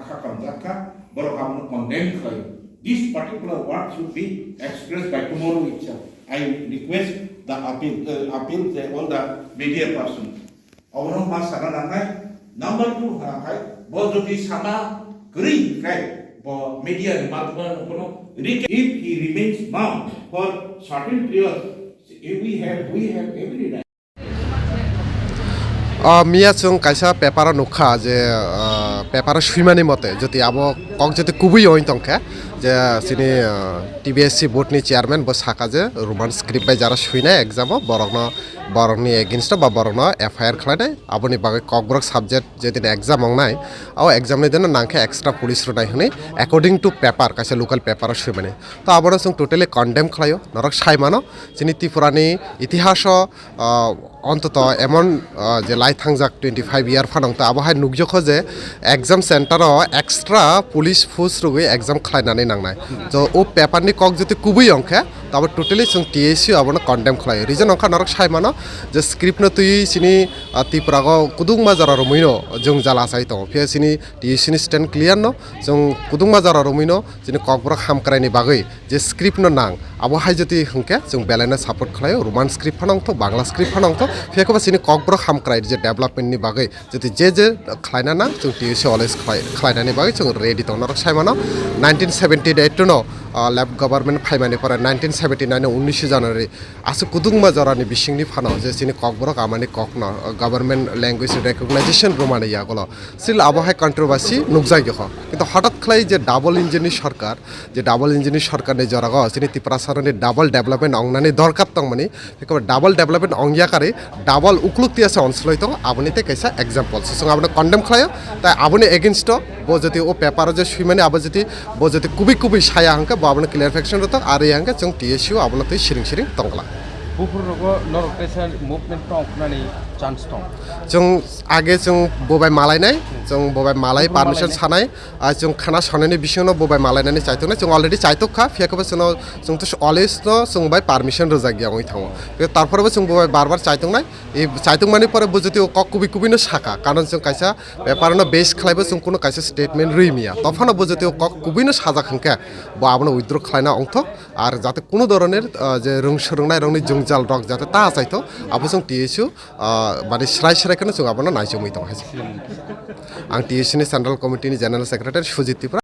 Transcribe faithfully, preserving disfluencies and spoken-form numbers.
Kha kamjak kha, borok abono condemn khlaio. This particular word should be expressed by tomorrow itself. I request the appeal, uh, appeal the, all the media persons. Abono ma sana nangnai. Number two ha khai, bo jodi sama kwrwi khai, bo media ni madhyamano bono re-, if he remains mum for certain periods, we have, we have every right. O miya chwng kaisa paper o nukha je, ah, paper o swimani mote jodi abo kok jodi kubui oi tongkhe je chini, ah, T B S C board ni chairman bo saka je Roman script bai jara swinai exam o borokno, borokni against o ba borokno F I R khlainai, aboni bagwi kokborok subject jedin exam ongnai, o exam ni dino nangkhe extra police rwnai hwnwi according to paper, kaisa local paper o swimani. To abono chwng totally condemn khlaio, norok sai mano chini Tripura ni itihas o, ah, ontoto emon, ah, je lai thangjak twenty five year phanang, to abo hai nukjokho je exam center o extra police force rwgwi exam khlainani nangnai. To o paper ni kok jodi kubui ongkhe, to abo totally chwng T S U abono condemn khlaio. Reason ongkha norok sai mano je script no twi chini, ah, Tripura o kudungma jora romwi no jwngjal achai tongo. Phiya chini T S U ni stand clear no, chwng kudungma jora romwi no chini kokborok hamkrai ni bagwi je script no nang, abo hai jodi hwnkhe chwng belai no support khlaio, Roman script phano wngthok, Bangla script phano wngthok, phiya khe bo chini kokborok hamkrai je development ni bagwi jodi je je khlaina nang, chwng T S U always khlai-, khlainani bagwi chwng ready tong. Norok sai mano, nineteen seventy eight no, ah, left government phaimani pore nineteen seventy nine o unnish January aswk kudungma jorani bisingni phano je chini kokborok amani kokno, ah, government language recognition rwmani yagulo still abo hai controversy nukjagwi kho. Kintu hothat khlai je double engine ni sorkar, je double engine ni sorkar ni jorago chini Tiprasa rokni double development ongnani dorkar tongmani, ekbar double development ongya kari, double ukluk tiya se onsloi tongo, aboni tei kaisa example. So, chwng abono condemn khlaio, tai aboni against o bo jodi o paper o je swimani abo jodi, bo jodi kubui kubui saya hwnkhe bo abono clarification rwthok, ari hwnkhe chwng T S U abono tei siring siring tongla. Buphuru rogo norok kaisa movement tong khwnani chance tong. Chwng age chwng bobai malainai, chwng bobai malai Buphuru permission malainai. Sanai, ah, chwng khana sonani bisingno bobai malainani chaituknai, chwng already chaituk kha, phiya khe bo chwngno chwng to always no chwng bai permission rwjak ya wngwi thango. Phiya tarpore bo chwng bobai bar bar chaituknai, e chaitukmani pore bo jodi o kok kubui kubui no saka, karon chwng kaisa paper no base khlai bo chwng kuno kaisa statement rwi miya. Tophano bo jodi o kok kubui no sajak hwnkhe bo abono withdraw khlaina ongthok, ar jate kuno doroner, ah, je rwng swrwngnai rokni jwngjal rok jate ta chaithok, abo chwng T S U, ah, mani srai srai kheno chwng abono naichomwi tongo hai se. Ang T S U ni Central Committee ni General Secretary Sujit Tripura.